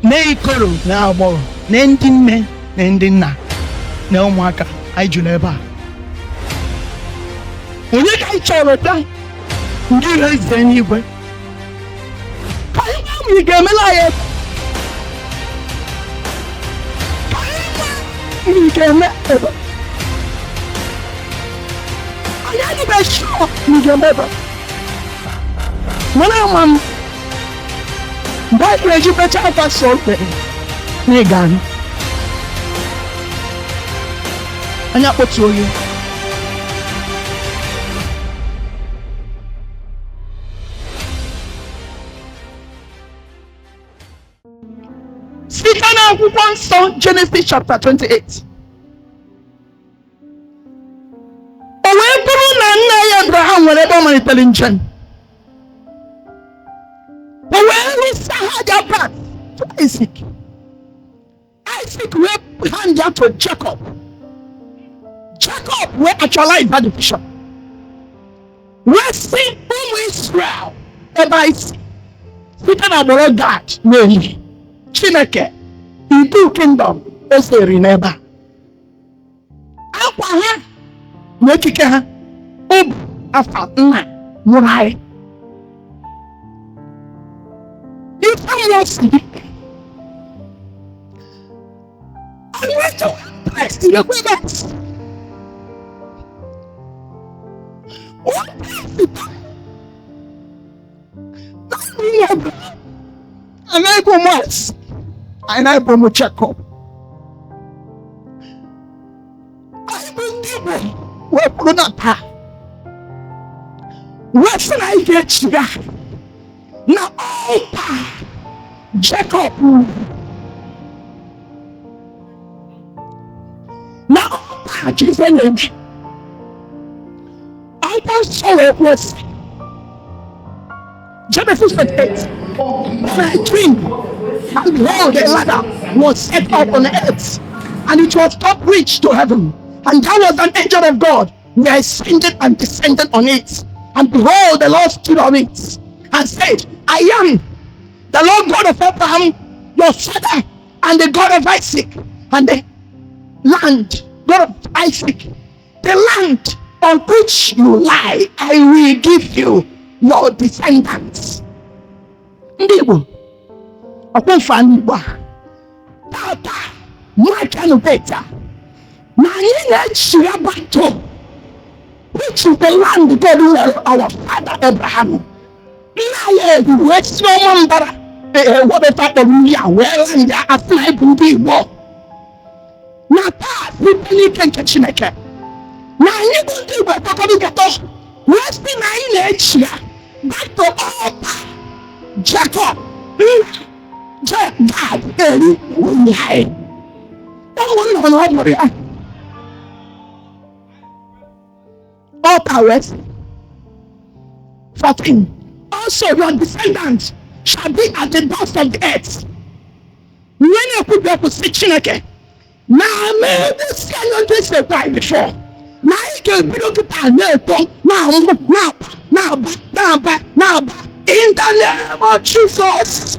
Na ikoro na agbọghọ na ndị nne na ndị nna na ụmụaka anyị juru ebe a. Onye ka anyị chọrọ bịa ndị ire eze n'igwe ka anyị gwa ma ị ga-emela anyị ebe ka anyị gwa ma ị ga-eme ebe anyị adịbeghị sure ma ị ga-eme ebe mana ama m mgbe anyị ga-eji becha aka sọ okpe na ị ga-anụ anyị akpọtuo gị. Site n'akwụkwọ nsọ Genesis chapter 28, o wee bụrụ na nna ya Abraham nwere ebe ọ malitere njem, o wee rụsa Hagar back to Isaac. Isaac wee hand ya to Jacob. Jacob wee actualize that vision, wee sị ụmụ Israel ebe anyị si site na agbụrụ Gad na-ehi Chineke Idu kingdom eseri n'ebe a, akwa ha na ekike ha ọ bụ afa nna mụrụ anyị. Ife mmụọ si dị anyị wee chọwa Kraịst lekwa ebe a si. What is it? Anyị bụ ụmụ Isaac. Anyị bụ ụmụ Jacob. Anyị bụ ndị Igbo wee kwuru na taa wee sị na anyị ga-echigha na altar Jacob na altar Jizọs na-eme. Akwụkwọ nsọ wee kwuo sị, Genesis 28, "And I dreamed, and behold, a ladder was set up on earth, and it was top reached to heaven. And there was an angel of God who ascended and descended on it. And behold, the Lord stood on it and said, I am the Lord God of Abraham, your father, and the God of Isaac, and the land, God of Isaac, the land on which you lie, I will give you your descendants." Ndị Igbo, ọkwa ndị Igbo a, tata, mark data, na anyị na-echigha back to which is the land God nyere our father Abraham. Nna ya ebu wee si ọma mbara webeta kpọrọ nri a wee land ya asị na ịbụ ndị Igbo. Na taa, site n'ike nke Chineke, na anyị bụ ndị Igbo ekpekọrịta wee sị na anyị na-echi ya back to altar Jacob Gad eri nwunye anyị. Ụmụnna na ọ bụrụ ya altar wee sị, 14, "Also your descendants shall be as the dust of the earth." Mgbe na-ekwubi okwu sị Chineke na ama ebe si anyị otu esi ekwe anyị before na anyị ga-ebido kịta na-eto na-amụ na-akpa na-aba na-aba na-aba in the name of Jesus.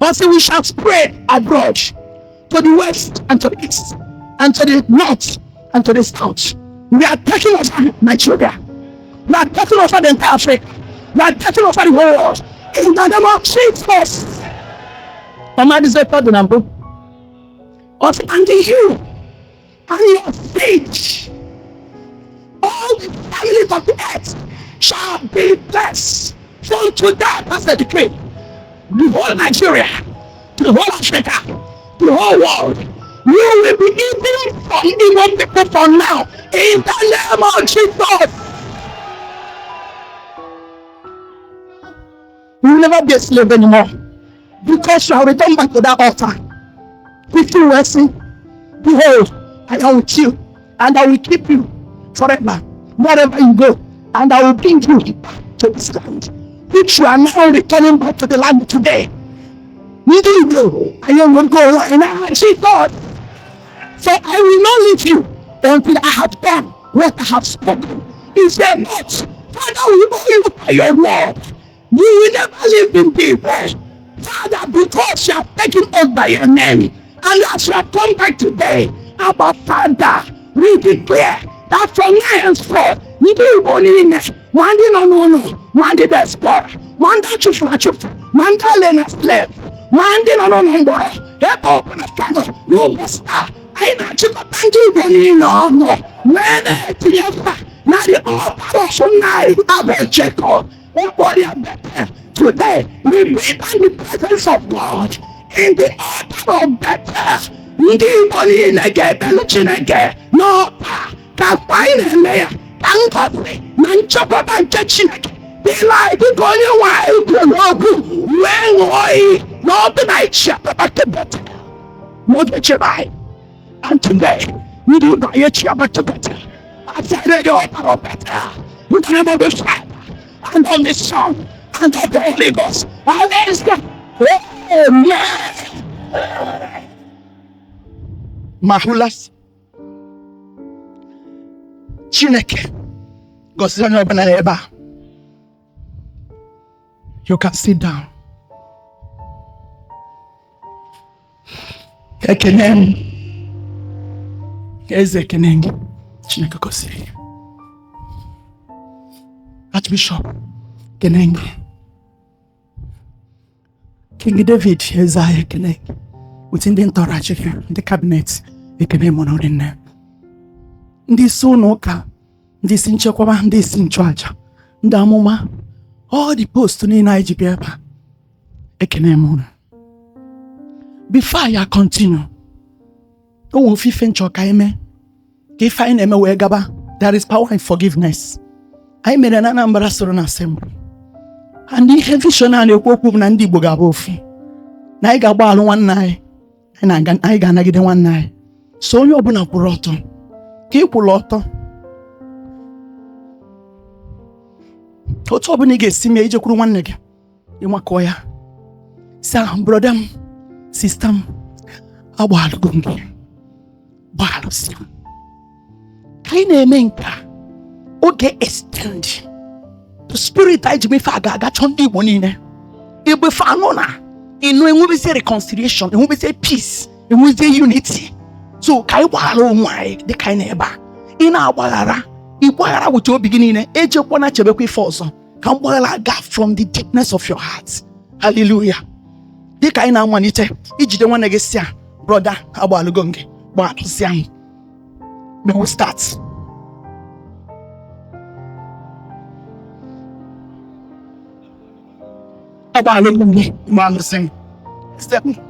Also we shall spread abroad to the west and to the east and to the north and to the south. We are taking over Nigeria. We are taking over the entire Africa. We are taking over the whole world in the name of Jesus. Ọmadịze dị na mbụ. Ọ sị, "And you and your seed, all the families of the earth shall be blessed." From today, that's the decree. The whole Nigeria, the whole Africa, the whole world, you will be eating from Igbo people from now. In the name of Jesus. You will never be a slave anymore because you have returned back to that altar. 15 verse, "Behold, I am with you, and I will keep you forever, wherever you go, and I will bring you back to this land, which you are now returning back to the land today." Ndị Igbo, anyị enwego onwe anyị n'aha Jizọs. "For I will not leave you until I have done what I have spoken." Is there not? Father, we owe you by your word. You will never leave in people. Father, because you have taken oath by your name, and as you have come back today, our Father, we declare that from now henceforth, ndị Igbo niile, ma ndị nọ n'ụlọ, ma ndị diaspora, ma ndị achụfuru achụfụ, ma ndị ale na slave, ma ndị nọ n'ụlọ mkpọrọ, ebe ọ bụla fanọ n'ụbọchị taa, anyị na-achịkọta ndị Igbo niile ọnụ wee na-etinye mkpa na the altar of nna anyị Abel Jacob, ụkpọrọ ya Bethel. Today, we bring down the presence of God in the altar of Bethel. Ndị Igbo niile ga-ekpere Chineke n'ọta ka afọ anyị na-eme ya ka ngọzi na nchọpụta nke Chineke dịla anyị dịka onye nwe anyị kwuru okwu wee ṅụọ iyi na ọ bụ na anyị chiapụta Bethel. N'oge chere anyị. And today, we do not yet to Bethel. I said, the altar of Bethel. In the name of the Father, and of the Son, and of the Holy Ghost. Hallelujah. Amen. Mahulas. Chineke gọzie onye ọbụla n'ebe a. You can sit down. Ekene m. Eze, ekene gị. Chineke gọzie gị. Archbishop, ekene gị. King David, eze anyị, ekene gị. With ndị ntọrọachị gị, ndị cabinet, ekene m na nne. Ndị isi ụlọ ụka, ndị isi nchekwaba, ndị isi nchụaja, ndị amụma, all the post niile anyị ji bịa ebe a, ekene m unu. Before I continue, o nwere ofe ife nchọ ka anyị mee ka ife anyị na-eme wee gaba. There is power in forgiveness. Anyị mere na Anambra soro na assembly, and ihe vision a na-ekwu okwu bụ na ndị Igbo ga-abụ ofu, na anyị ga-agba alụ nwanne anyị, anyị ga-anagide nwanne anyị. So onye ọbụla kwụrụ ọtọ, ka ị kwụrụ ọtọ, otu ọbụla ị ga-esi mee ijekwuru nwanne gị, ịmakọ ya, si ahụ, brother m, sister m, agbaalụgo m gị, gbaalụsị m. Ka anyị na-eme nke a, oge extend the spirit anyị ji mefe a ga-agachọ ndị Igbo niile egbe fe anụ na ịnụ, enwebezie reconciliation, enwebezie peace, enwebezie unity. So ka anyị gbaghara onwe anyị dịka anyị na-ebe a. Ị na-agbaghara, ịgbaghara wute obi gị niile, ejekwana chebekwa ife ọzọ, ka mgbaghara ga from the deepness of your heart. Hallelujah. Dịka anyị na-amalite ijide nwanne gị si a, brother, agbalụgo m gị, gbalụsịa m. May we start. Agbalụgo m gị, gbalụsị m.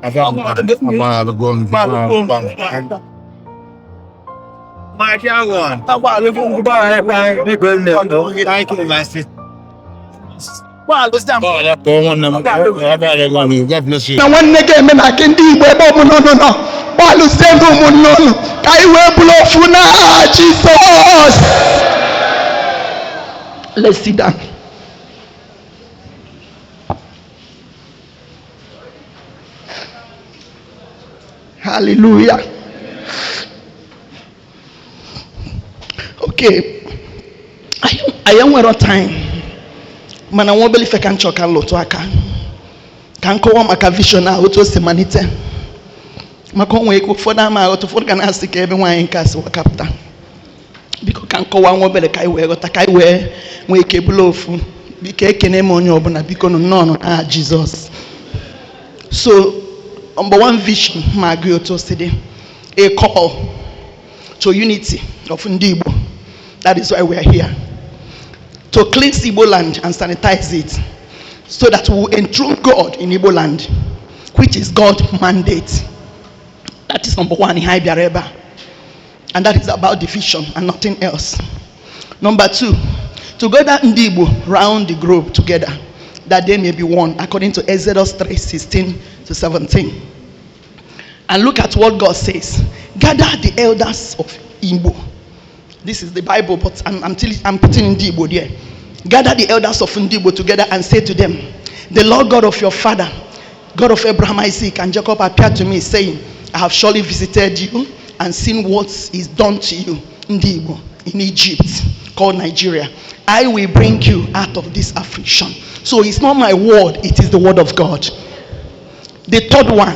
Agbalụgo m gị. Agbalụgo m gị. Thank you, my sister. Gbalụsịa m. God bless you. Na nwanne gị eme na nke ndị Igbo ebe ọbụla unu nọ, gbalụsie ndị ụmụnne unu ka anyị wee bụrụ ofu n'aha Jizọs. Let's sit down. Hallelujah. Okay. Anyị nwere time, mana nwa obere ife ka m chọrọ ka m lụtụ aka ka m kọwa maka vision a, otu o si malite, maka o nwere ike ụfọdụ ama aghọta, ụfọdụ ga na-asị ka ebe nwaanyị nke a si wakapụta. Biko, ka m kọwa nwa obere ka anyị wee ghọta, ka anyị wee nwee ike bụrụ ofu. Biko, ekene m onye ọbụla. Biko nụ, nnọọ n'aha Jizọs. So number one vision ma agụ otu o si dị, a call to unity of ndị Igbo. That is why we are here, to cleanse Igbo land and sanitize it so that we will enthrone God in Igbo land, which is God's mandate. That is number one ihe anyị bịara ebe a, and that is about the vision and nothing else. Number two, to gather ndị Igbo round the globe together that they may be one, according to Exodus 3 16 to 17. And look at what God says: "Gather the elders of Igbo." This is the Bible, but I'm putting Ndi Igbo there. "Gather the elders of Ndi Igbo together and say to them, 'The Lord God of your father, God of Abraham, Isaac, and Jacob, appeared to me, saying, I have surely visited you and seen what is done to you, Ndi Igbo, in Egypt, called Nigeria. I will bring you out of this affliction.'" So it's not my word, it is the word of God. The third one,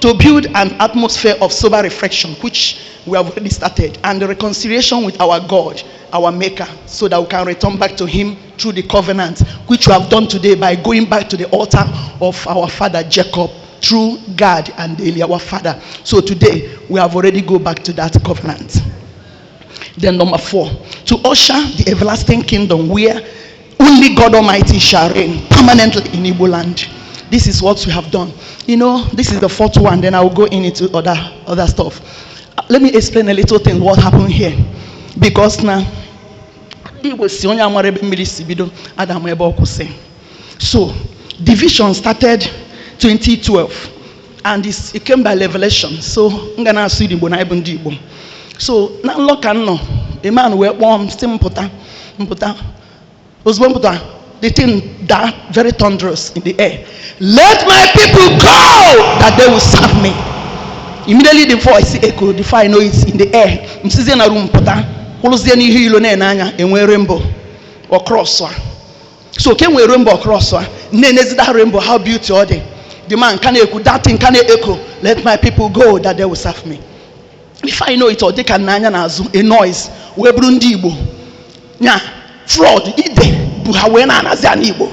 to build an atmosphere of sober reflection, which we have already started, and the reconciliation with our God, our Maker, so that we can return back to Him through the covenant, which we have done today by going back to the altar of our father Jacob through Gad and Eli, our father. So today, we have already go back to that covenant. Then number four, to usher the everlasting kingdom where only God Almighty shall reign permanently in Igbo land. This is what we have done. This is the fourth one. Then I will go in into other stuff. Let me explain a little thing what happened here. Because now, ndị Igbo si onye amara ebe mmiri si bido adam ebe ọ kwụsị. So, division started 2012 and it came by revelation. So, m ga na-asụ Igbo na ịbụ ndị Igbo. So, na nlọ ka m nọ, a man wee kpọọ m sị m pụta, m pụta. Ozugbo m pụta, the thing that very thunderous in the air. "Let my people go that they will serve me." Immediately the voice echoed before I know it in the air. M sizie na room pụta, kwụrụzie n'ihu ilo na-ene anya enwee rainbow or cross a. So ke nwee rainbow cross a, na-enezi that rainbow, how beauty ọ dị. The man ka na-ekwu that thing ka na-echo, "Let my people go that they will serve me." Before I know it, ọ dị ka n'anya n'azụ a noise wee bụrụ ndị Igbo. Nya flood ide bụ ha wee na-anazi ana Igbo.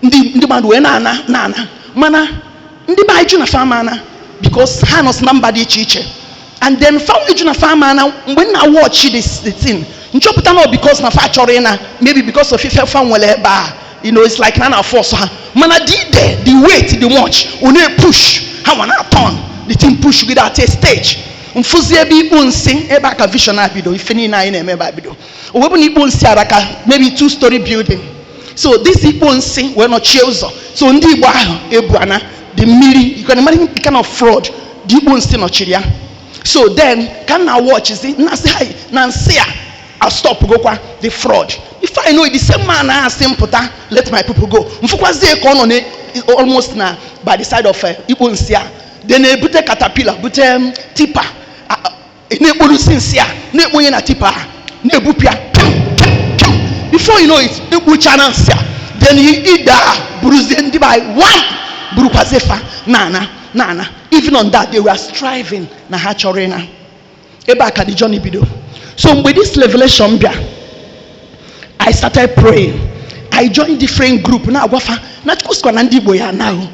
Ndị mmadụ wee na-ana na-ana, mana ndị be anyị jụ na fama ana because ha nọ na mba dị iche iche. And then family jụ na fama ana. Mgbe m na watch this the thing, nchọpụta na because na fa chọrọ ịna, maybe because of ife fa nwere ebe a, it's like na na force ha. Mana the ide, the weight, the much ọ na-push ha nwa na turn the thing, push gị at a stage mfụzi ebe ikpu nsị ebe a ka vision a bido. Ife niile anyị na-eme ebe a bido o wepụ na ikpu nsị ara ka maybe two story building. So this ikpu nsị wee nọchie ụzọ. So ndị Igbo ahụ ebu ana the mmiri, you can imagine the kind of flood the ikpu nsị nọchiri ya. So then ka m na watch zi na sị ha na nsị a a stop gokwa the flood. If I know it, the same man na-asị m pụta, "Let my people go," mfụkwazie ka ọ nọ na almost na by the side of ikpu nsị a. Then ebute caterpillar, bute tipper, na-ekporusi nsị a, na-ekponye na tipper a, na-ebupịa piam piam piam. Before you know it, ekpuchara nsị a. Then ide a buruzie ndị be anyị one burukwazie fa na ana na ana. Even on that, they were striving na ha chọrọ ịna. Ebe a ka the journey bido. So mgbe this revelation bịa, I started praying. I joined different group na-agwafa na Chukwu sịkwa na ndị Igbo ya anaghị.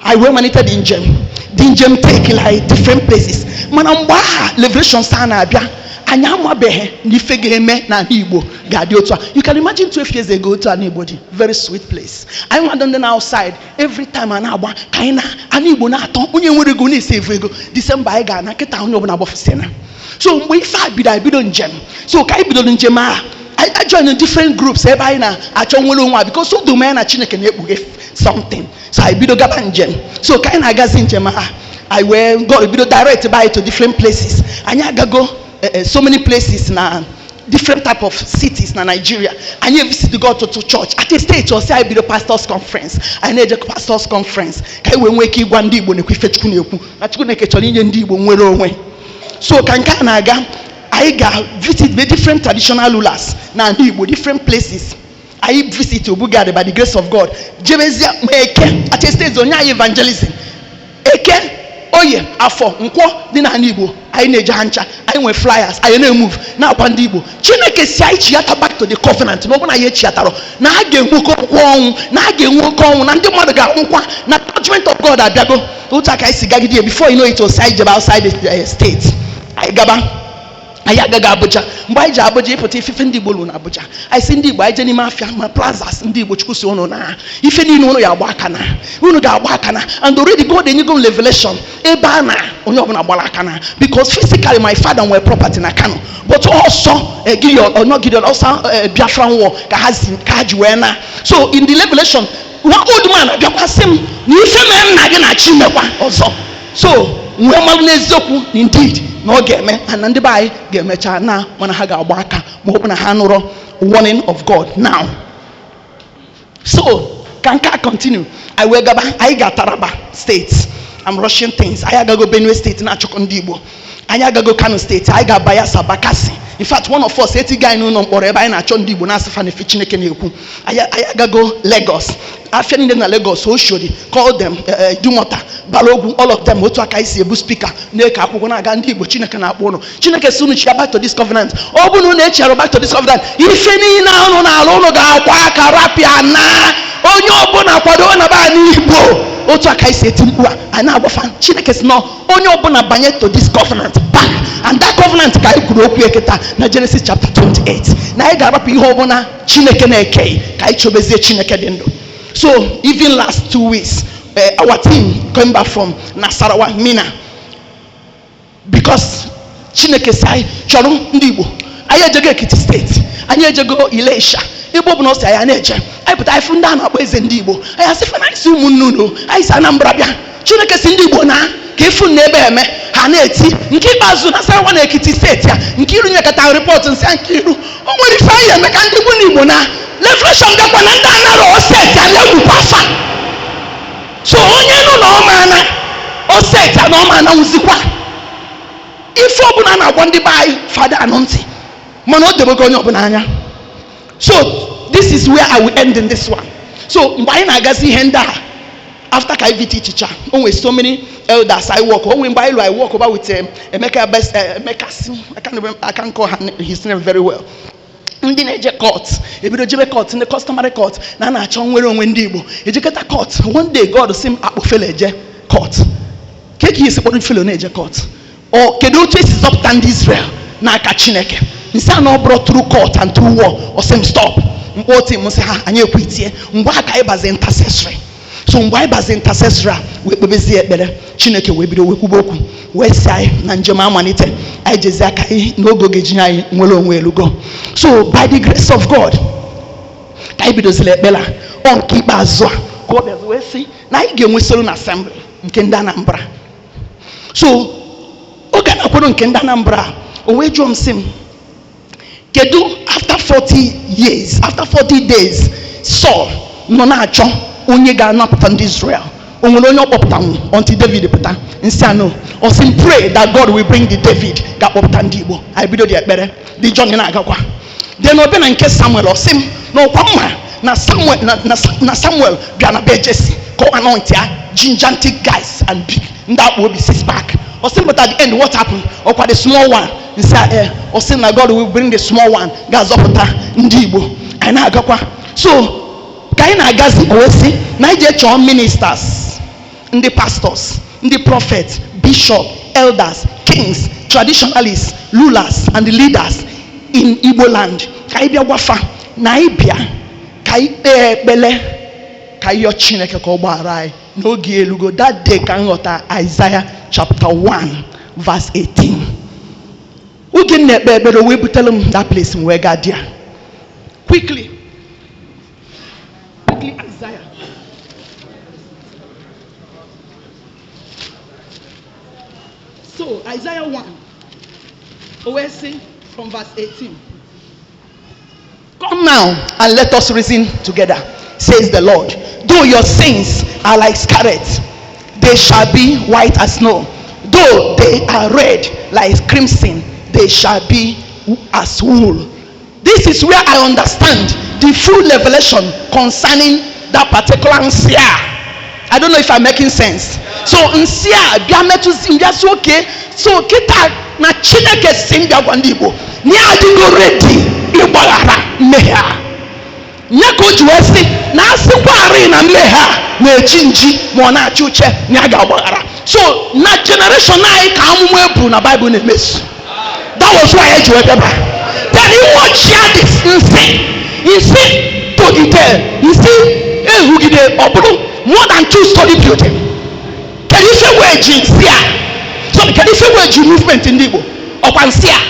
I wee malite the njem. The njem take like different places, mana mgbe aha revelations a na-abịa, anyị amabeghị na ife ga-eme n'ala Igbo ga-adị otu a. You can imagine, 12 years ago, otu ala Igbo dị, very sweet place. Anyị nwado ndị na outside every time a na-agba ka anyị na ala Igbo na-atọ. Onye nwere ego na-esi evu ego. Disemba anyị ga-ana kịta, onye ọbụla gbafusịna. So mgbe ife a bido, anyị bido njem. So ka anyị bidoro njem a, I join different groups ebe anyị na-achọ nwere onwe a because o dome ya na Chineke na-ekpughe something. So anyị bido gaba njem. So ka anyị na-agazi njem a, anyị wee go bido direct by to different places. Anyị agago so many places na different type of cities na Nigeria. Anyị visit go ọtụtụ church. At a stage, ọsị anyị bido pastors conference. Anyị na-eje pastors conference ka anyị wee nwee ike ịgwa ndị Igbo na-ekwu ife Chukwu na-ekwu na Chukwu na-eke chọrọ inye ndị Igbo nwere onwe. So ka nke a na-aga, anyị ga visit the different traditional rulers na ndị Igbo, different places. Anyị visit Obugad by the grace of God, jebezie ma Eke. At a stage, onye anyị evangelism Eke, Oye, Afọ, Nkwọ dị n'ala Igbo. Anyị na-eje ha ncha. Anyị nwere flyers, anyị na-emove na-akwa ndị Igbo. Chineke si anyị chiata back to the covenant, na ọ bụrụ na anyị echiatarọ, na a ga-enwe oke ọnwụ, na a ga-enwe oke ọnwụ, na ndị mmadụ ga-anwụkwa, na judgment of God abịago. Otu aka anyị si gagide ya. Before you know it, osi anyị jebe outside the state. Anyị gaba, anyị agaghị Abuja. Mgbe anyị ji Abuja ịpụta, ife ndị Igbo lụ na Abuja, anyị si ndị Igbo, anyị jee n'ime afịa ma plazas ndị Igbo. Chukwu si ụnụ na ife niile ụnụ ya agba aka na unu ga-agba aka na. And already God enyego m revelation ebe a na onye ọbụla gbara aka na because physically my father nwere property na Kano, but ọsọ Gideon ọnọ Gideon ọsọ Biafran war ka ha si ka ha ji wee na. So in the revelation, nwa old man abịakwa sị m na ife mere nna gị na chi mekwa ọzọ. So nwee mmalụ n'eziokwu na indeed na ọ ga-eme and na ndị be anyị ga-emecha na, mana ha ga-agba aka ma ọ bụ na ha nụrọ warning of God now. So ka nke a continue, anyị wee gaba. Anyị ga Taraba State. I'm rushing things. Anyị agago Benue State na-achọkọ ndị Igbo. Anyị agago Kano State. Anyị ga Bayelsa, Bakassi. In fact, one of us etigo anyị n'ụlọ mkpọrọ ebe anyị na-achọ ndị Igbo na-asịfa na efe Chineke na-ekwu. Anyị agago Lagos, afịa niile na Lagos, Oshodi, call them, Idumota, Balogun, all of them. Otu aka anyị si ebu speaker na-eke akwụkwọ na-aga ndị Igbo. Chineke na-akpọ ụnụ, Chineke si unu chia back to this covenant. Ọ bụrụ na unu echiara back to this covenant, ife niile unu na-alụ, unu ga-agba aka rapịa na onye ọbụla kwado na be n'Igbo. Otu aka anyị si eti mkpu a, anyị na-agbafa. Chineke si nọ onye ọbụla banye to this covenant back, and that covenant ka anyị kwuru okwu eketa na Genesis chapter 28, na anyị ga-arapụ ihe ọbụla Chineke na-ekeghị ka anyị chobezie Chineke dị ndụ. So even last 2 weeks, our team came back from Nasarawa, Mina, because Chineke si anyị chọrọ ndị Igbo. Anyị ejego Ekiti Steeti, anyị ejego Ilesha. Igbo bụ na ọ sị anyị na-eje, anyị pụta anyị fụ ndị a na-akpọ eze ndị Igbo. Anyị asị fa na anyị si ụmụnne unu, anyị si Anambra bịa. Chineke si ndị Igbo na ka ịfụ na ebe eme ha na-eti. Nke ikpeazụ, Nasarawa na Ekiti Steeti a, nke iru nyekọta report nsị a, nke iru o nwere ife anyị eme ka ndị bụ na Igbo na revelation bịakwa na ndị anara steeti a na-egwukwa afa. So onye nụ na ọma na o steeti a na ọma na nwụzikwa ife ọbụla na-agwa ndị be anyị fada anụ ntị, mana o debego onye ọbụla anya. So this is where I will end in this one. So mgbe anyị na-agazi ihe ndị a, after ka IVT chicha, o nwere so many elders I work, o nwere mgbe anyị lụ, I work over with Emeka best, Emeka si, I can't remember, I can't call his name very well. Ndị na-eje court ebido jebe court, ndị customary court na a na-achọ nwere onwe ndị Igbo ejekọta court. One day God si m akpụ felo eje court ka ka esi kpọrọ felo na-eje court. Ọ kedu otu esi zọpụta ndị Israel n'aka Chineke? Nsị a na ọ bụrụ through court and through war. Ọ sị m stop. Mkpọ otu m sị ha anyị ekwitie. Mgbe a ka anyị bazi intercessory. So mgbe anyị bazi intercessory a wee kpebezie ekpere, Chineke wee bido wee kwube okwu, wee sị anyị na njem amalite. Anyị jezi aka anyị n'oge oge ji anyị nwere onwe elugo. So by the grace of God, ka anyị bidoziri ekpere a, ọ nke ikpeazụ a ka ọ bịazi wee sị na anyị ga-enwe solemn assembly nke ndị Anambra. So oge a na-akwado nke ndị Anambra, o wee jụọ m sị m kedu, after 40 years, after 40 days Saul nọ na-achọ onye ga-anapụta ndị Israel, o nwere onye ọ kpọpụtanwu until David pụta? Nsị anọ. Ọ sị m pray that God will bring the David ga-akpọpụta ndị Igbo. Anyị bido dị ekpere, dị John na-agakwa. Then ọbịa na nke Samuel, ọ sị m na ọkwa mma na Samuel na Samuel bịa na be Jesse ka ọ anoint ya, gigantic guys and big ndị akpụ obi, six pack. Ọ sị m, but at the end, what happened? Ọkwa the small one. Nsị a ọ sị na God will bring the small one ga-azọpụta ndị Igbo. Anyị na-agakwa. So ka anyị na-agazi, o wee sị na anyị jee chọọ ministers, ndị pastors, ndị prophets, bishop, elders, kings, traditionalists, rulers and leaders in Igbo land, ka anyị bịa gwafa na anyị bịa ka anyị kpee ekpele, ka anyị yọọ Chineke ka ọ gbaghara anyị n'oge elugo. That day ka m ghọta Isaiah chapter 1 verse 18. Oge m na-ekpe ekpere, o wee butere m that place. M wee gaa there quickly quickly. Isaiah. So Isaiah 1, o wee sị from verse 18, "Come now and let us reason together, says the Lord. Though your sins are like scarlet, they shall be white as snow. Though they are red like crimson, they shall be as wool." This is where I understand the full revelation concerning that particular nsị a. I don't know if I'm making sense. So nsị a bịa metụzi m, bịa sị oke. So kịta na Chineke si m bịa gwa ndị Igbo na ya adịgo ready ịgbaghara mmehie a. Nye ka o ji wee sị na asịkwarị na mmehie a na-eji nji ma ọ na-achị uche na ya ga-agbaghara. So na generation anyị ka amụma ebu na Bible na-emezu. That was why eji wee bịaba. Then ịwọchia dị nsị, nsị togide, nsị ehugide, ọ bụrụ more than two story building. Kedu ife wee ji nsị a? So kedu ife wee ji movement ndị Igbo? Ọkwa nsị a.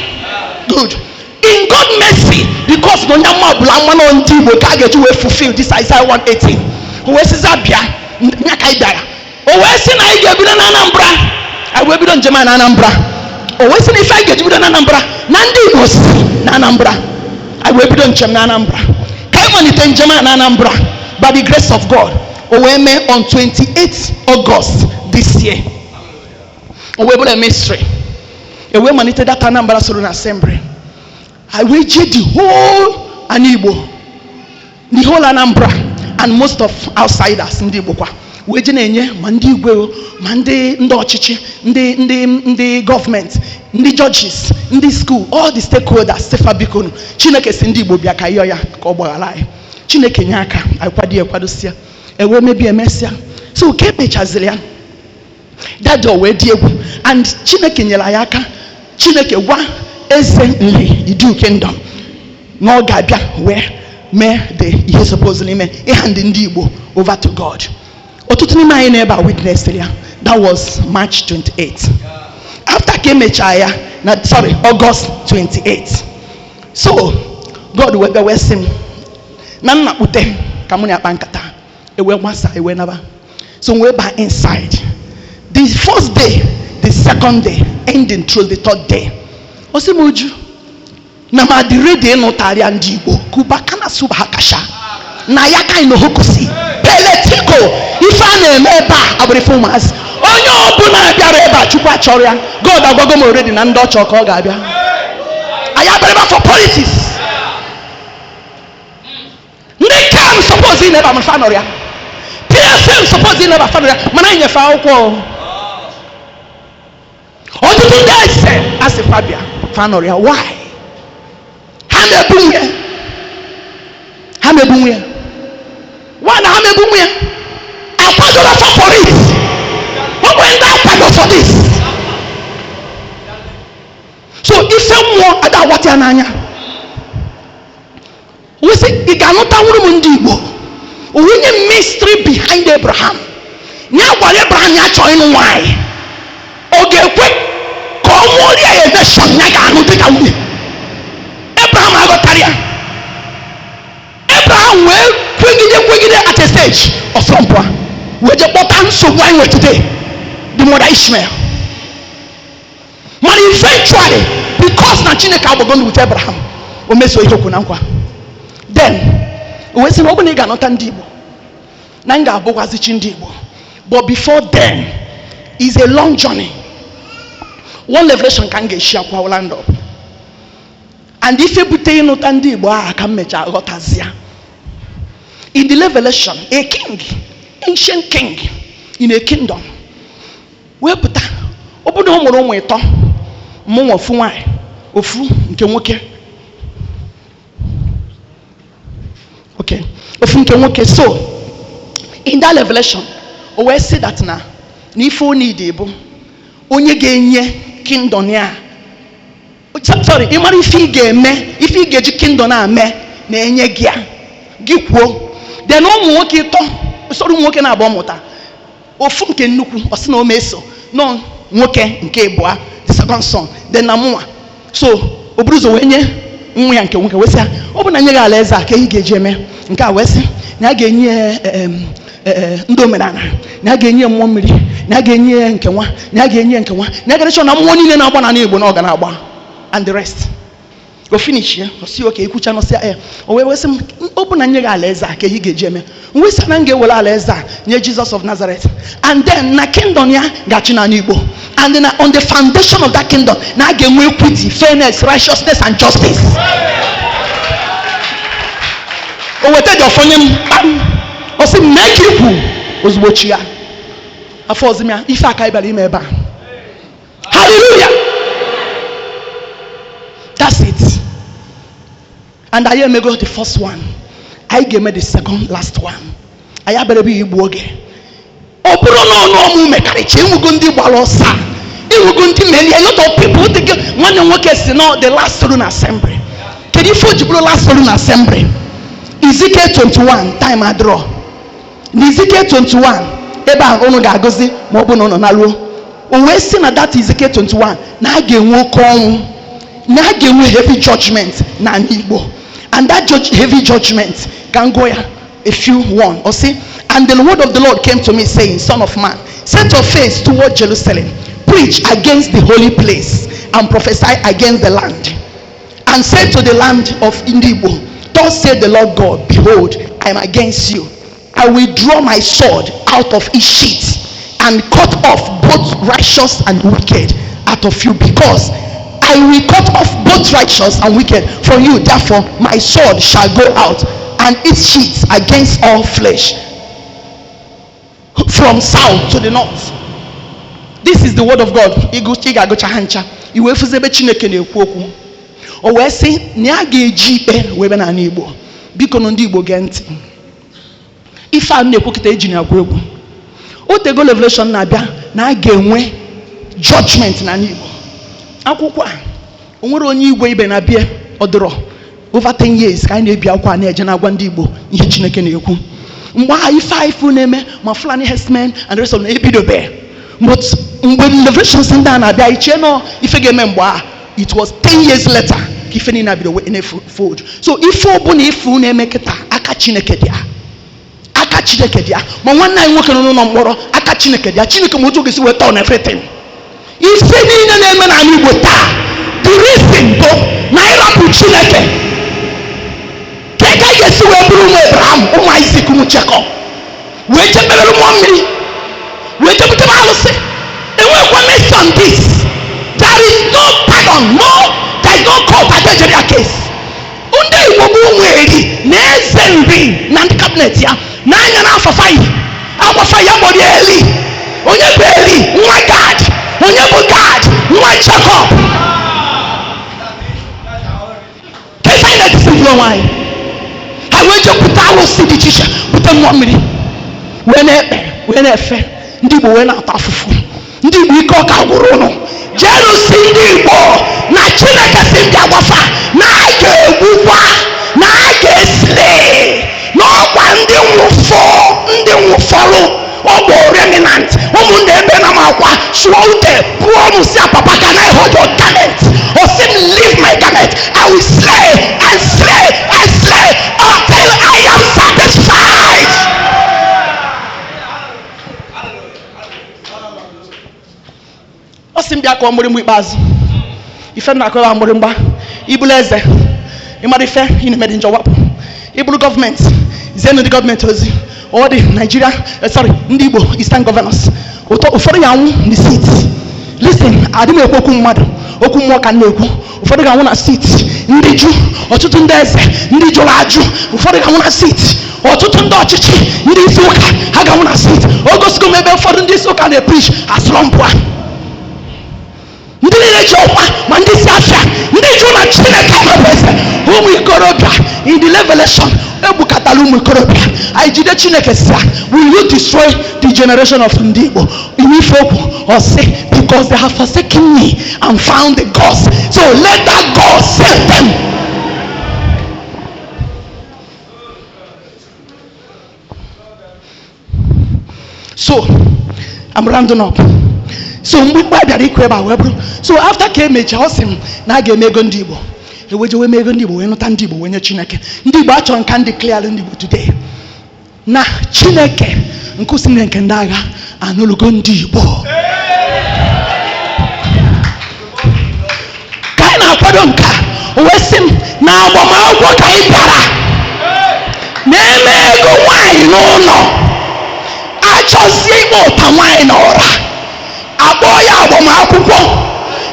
Good. In God mercy, because na onye mma ọbụla mmanụ ndị Igbo ka a ga-eji wee fulfill this Isaiah 118. O wee sịza bịa nya ka anyị bịara. O wee sị na anyị ga-ebido na Anambra. Anyị wee bido njem a na Anambra. O wee sị na ife anyị ga-eji bido na Anambra na ndị Igbo si na Anambra. Anyị wee bido njem na Anambra. Ka anyị malite njem a na Anambra, by the grace of God, o wee mee on 28 August this year, o wee bụrụ a mystery. E wee malite that Anambra Solemn Assembly. I wee jee the whole ana Igbo, the whole Anambra and most of outsiders, ndị Igbo kwa wee je na-enye ma ndị igwe o, ma ndị ọchịchị, ndị gọọmenti, ndị judges, ndị school, all the stakeholders, sịfa bikonu, Chineke si ndị Igbo bịa ka yọọ ya ka ọ gbaghara anyị. Chineke nye aka, anyị kwado ya, ekwadosia, ewee mebie, emesịa. So ka emechaziri ya, dada wee dị egwu and Chineke nyere anyị aka. Chineke gwa eze Nri Idu Kingdom na ọ ga-abịa wee mee the ihe supposedly ime ịhand ndị Igbo over to God. Ọtụtụ n'ime anyị n'ebe a witness ya. That was March 28, after ka emechaa ya na, sorry, August 28. So God wee bịa wee sị m na nna kpute ka mụ na akpa nkata, ewee gbasa, ewee naba. So wee ba inside the first day, the second day, ending through the third day, ọ sị m, "Uju, na ma dị ready ịnụtarịa ndị Igbo kuba kana suba ha kasha na ya ka anyị n'ohokosi peletiko." Ife a na-eme ebe a abụrụ ife ụmụazị. Onye ọbụla bịara ebe a, Chukwu achọrọ ya. God agwago m already na ndị ọ chọrọ ka ọ ga-abịa. Anyị abịara ebe a for politics. Ndị kam suppose ị na-ebe a, fa nọrọ ya. PSM suppose ị na-ebe a, fa nọrọ ya. Mana anyị nyefe akwụkwọ ọtụtụ ndị eze asị fa bịa, fa nọrọ ya. Why? Ha na-ebu nwunye, ha na-ebu nwunye. Why na ha na-ebu nwunye? Akwadola fa for it. O nwere ndị akwado for this. So ife mmụọ ada agbata ya n'anya, wee sị ị ga-anụtanwuru m ndị Igbo onye mystery behind Abraham. Ya gwara Abraham ya chọọ ịnụ nwaanyị, ọ ga-ekwe ka ọ mụọrọ ya a nation ya ga-anụ dịka nwunye. Abraham aghọtara ya. Abraham wee kwegide kwegide. At a stage, ọsọmpụa wee je kpọta nsogbu anyị nwere today, the mother Ishmael. Mana eventually, because na Chineke agbago ndụ with Abraham, o mezuo ihe okwu na nkwa. Then o wee sị na ọ bụ na ị ga-anọta ndị Igbo, na m ga-abụkwazi chi ndị Igbo. But before then is a long journey. One revelation ka m ga-esi akwa land up and ife bute ịnụta ndị Igbo ahụ ka m mechaa ghọtazịa. In the revelation, a king, ancient king in a kingdom, wee pụta. Ọ bụrụ na ọ mụrụ ụmụ ịtọ, mụnwa ofu nwanyị, ofu nke nwoke. Okay, ofu nke nwoke. So in that revelation, o wee sị that na ife o need bụ onye ga-enye kingdom ya. Sorry, ị mara ife ị ga-eme, ife ị ga-eji kingdom a mee na-enye gị ya, gị kwuo. Then ụmụ nwoke ịtọ usoro, ụmụ nwoke na-abụọ mụta ofu nke nnukwu. Ọ sị na o meso nọ nwoke nke ịbụa, the second son, then na mụnwa. So o buru ụzọ wee nye nwa ya nke nwoke, wee sị ya, ọ bụ na nye gị alaeze a, ka ihe ga-eji eme nke a? Wee sị na a ga-enye ya ndị omenala, na a ga-enye ya mmụọ mmiri, na a ga-enye ya nke nwa, na a ga-enye ya nke nwa, na a ga-echọ na mmụọ niile na-agba n'ala Igbo na ọ ga na-agba and the rest. O finish ya, o si oke ikwucha nọsịa ya. O wee sị m, ọ bụ na nye gị alaeze a, ka ihe ga-eji eme? M wee sị na m ga-ewere alaeze a nye Jesus of Nazareth, and then na kingdom ya ga-achị n'ala Igbo, and na on the foundation of that kingdom, na a ga-enwe equity, fairness, righteousness and justice. O weta dị ọfọ nye m kpam. Ọ sị m mee ka ikwu ozugbo chi ya afọ ọzọ m ya ife aka bịara ime ebe a. Hallelujah, that's it. And anyị emego the first one, anyị ga-eme the second last one. Anyị abịara ebe igbu oge. Ọ bụrụ na ọnụ ọmụ mekarịcha, enwego ndị gbara ọsọ a, enwego ndị melie. A lot of people dị gị. Nwanne m nwoke si na the last solemn assembly. Kedu ife o ji bụrụ last solemn assembly? Ezekiel 21, time adịrọ. Na Ezekiel 21 ebe a unu ga-agụzi ma ọ bụ na unu naruo, o wee sị na that Ezekiel 21 na a ga-enwe oke ọnwụ, na a ga-enwe heavy judgment na Igbo. And that heavy judgment ka m gụọ ya a few one. Ọ sị, "And the word of the Lord came to me, saying, 'Son of man, set your face toward Jerusalem, preach against the holy place and prophesy against the land, and say to the land of Ndigbo, Thus said the Lord God, Behold, I am against you. I will draw my sword out of its sheath and cut off both righteous and wicked out of you, because I will cut off both righteous and wicked from you. Therefore my sword shall go out and its sheaths against all flesh, from south to the north. This is the word of God. Ị ga-agụcha ha ncha, i wee fụzi ebe Chineke na-ekwu okwu. O wee sị na ya ga-eji ikpe wee bịa n'ala Igbo. Biko nụ, ndị Igbo, gee ntị. Ife a na-ekwu kịta eji na-agwu egwu. Otego revelation na-abịa na a ga-enwe judgment n'ala Igbo. Akwụkwọ a, o nwere onye igwe ibe na-abịa ọdụrọ over 10 years ka anyị na-ebi akwụkwọ a, na-eje na-agwa ndị Igbo ihe Chineke na-ekwu. Mgbe ahụ ife a ifu na-eme ma Fulani herdsmen and the rest of them ebidobe, but mgbe revelations ndị a na-abịa, ichie nọ ife ga-eme mgbe a. It was 10 years later ka ife niile abido wee na-fold. So ife ọbụla ifu na-eme kịta, aka Chineke dị ya, aka Chineke dị ya. Ma nwanne anyị nwoke nọ n'ụlọ mkpọrọ, aka Chineke dị ya. Chineke ma otu oge si wee turn everything. Ife niile na-eme n'ala Igbo taa, the reason bụ na ịrapụ Chineke. Ka ị ka ga-esi wee bụrụ ụmụ Abraham, ụmụ Isaac, ụmụ Jacob, wee jee kpebere mmụọ mmiri, wee jee butere alụsị? Enwekwa mercy on this. There is no pardon, no, there is no court adejere their case. Ndị Igbo bụ ụmụ Eri na eze nri na ndị cabinet ya n'anya na afafa yi akwafa ya gbọrọ Eli. Onye bụ Eli? Nwa Gad. Onye bụ Gad? Nwa Jacob. Ka ife anyị na-etisi onwe anyị, ha wee jee bute alụsị dị iche iche, bute mmụọ mmiri, wee na-ekpe, wee na-efe. Ndị Igbo wee na-ata afụfụ. Ndị Igbo, ike ọka gwụrụ ụnụ. Jeenu si ndị Igbo na Chineke si ndị agbafa na a ga-egbukwa, na a ga-esile n'ọkwa ndị nwụfọ, ndị nwụfọrọ. Ọ bụ remnant, ụmụnne. Ebe na m akwa sụọ ute pụọ m, si, "Papa, can I hold your garment?" Ọ sị m, "Leave my garment. I will slay and slay and slay until I am satisfied." Ọ sị m bịa kọọ mgbịrịmgba ikpeazụ. Ife m na-akọrọ mgbịrịmgba, ibulu eze, ịmara ife ị na-eme dị njọ, wapụ. Ibulu gọọmenti, zienụ ndị gọọmenti ozi. Ọ dị Nigeria, sorry, ndị Igbo Eastern Governors ụtọ. Ụfọdụ ga-anwụ na seat. Listen, adị m ekwu okwu mmadụ, okwu mmụọ ka m na-ekwu. Ụfọdụ ga-anwụ na seat. Ndị ju, ọtụtụ ndị eze, ndị jụrụ ajụ, ụfọdụ ga-anwụ na seat. Ọtụtụ ndị ọchịchị, ndị isi ụka, ha ga-anwụ na seat. O gosigo m ebe ụfọdụ ndị isi ụka na-epreach asụrọ mpụ a. Ndị niile ji ọkwa, ma ndị si afịa, ndị jụ na Chineke amabụ eze. Ụmụ ikorobịa, in the revelation, egbukatala ụmụ ikorobịa anyị jide. Chineke si ya, "Will you destroy the generation of ndị Igbo?" Iwe ife okwu, ọ sị, "Because they have forsaken me and found the gods, so let that God save them." So I'm rounding up. So mgbe ikpe bịara ikwu ebe a wee bụrụ, so after ka emechaa, ọ sị m na a ga-eme ego ndị Igbo, ewejewe mee ego ndị Igbo, wee nụta ndị Igbo, wee nye Chineke. Ndị Igbo, achọrọ nka ndị clear ndị Igbo today na Chineke nkụsi nke ndị agha anụlụgo ndị Igbo. Ka anyị na-akwado nke a, o wee sị m na agbamakwụkwọ ka anyị bịara na-eme ego nwaanyị n'ụlọ, achọzie ịkpọ ụta nwaanyị n'ụra, akpọọ ya agbamakwụkwọ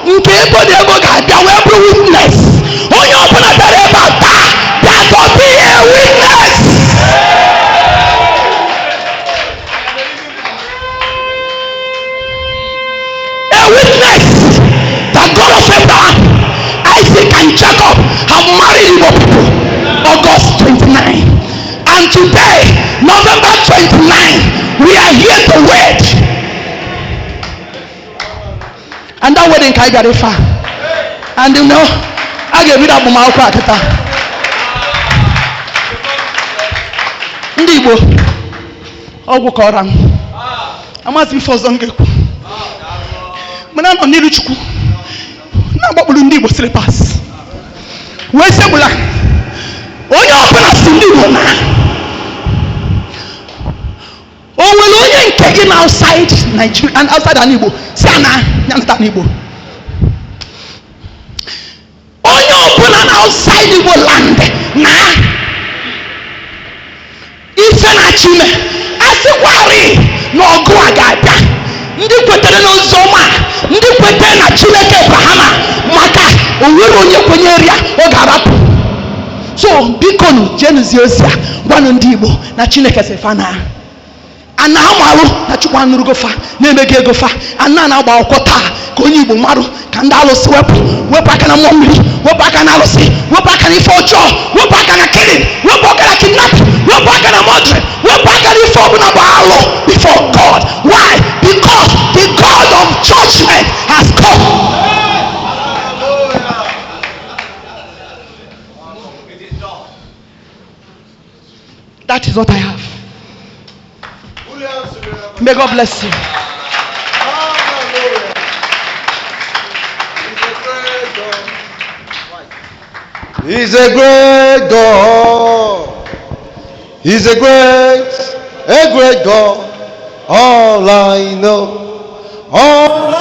nke ebo na ebo ga-abịa wee bụrụ witness. Onye ọbụla bịara ebe a taa, bịa to be a witness. A witness that God of Abraham, Isaac and Jacob have married Igbo people August 29, and today, November 29, we are here to wed. And that wedding ka anyị bịara ife a. And a ga-ebido agbamakwụkwọ a kịta. Ndị Igbo, ọgwụ kọrọ m, amasị m ife ọzọ m ga-ekwu, mana anọ n'iru Chukwu na-agbakpuru ndị Igbo slippers wee segbula onye ọbụla si ndị Igbo na o nwere onye nke gị na outside Nigeria and outside ala Igbo si ana ya nta n'Igbo. Onye ọbụla na outside Igbo land na ife na-achọ ime, asịkwarị na ọgụ a ga-abịa, ndị kwetere n'ozi ọma, ndị kwetere na Chineke Abraham, maka Onye ria ọ ga-arapụ. So bikonu, jenuzie ozi a, gwanụ ndị Igbo na Chineke si fa na ana amarụ na Chukwu anụrụgo fa na-emego ego fa ana na-agba akwụkwọ taa, ka onye Igbo marụ ka ndị alụsị wepụ, wepụ aka na mmụọ mmiri, wepụ aka na alụsị, wepụ aka na ife ọjọọ, wepụ aka na killing, wepụ aka na kidnapping, wepụ aka na murdering, wepụ aka na ife ọbụla bụ alụ before God. Why? Because the God of judgment has come. That is what I have. May God bless you. He's a great God. He's a great God. All I know. All